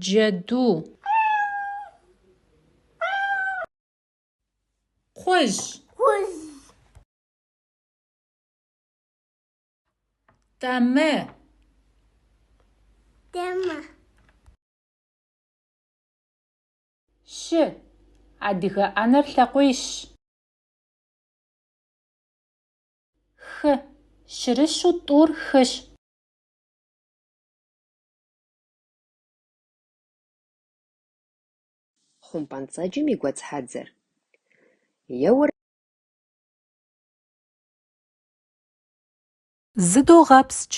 Джэду. Кхъужь. Тӏэмы. Щы. Адыгэ ӏэнэр лъакъуищщ. Хы. Щырыщу тӏур хыщ. ХъумпӀэнцӀэджым и гуэдз хьэдзэр. Еуэри. Зыдогъэпскӏ.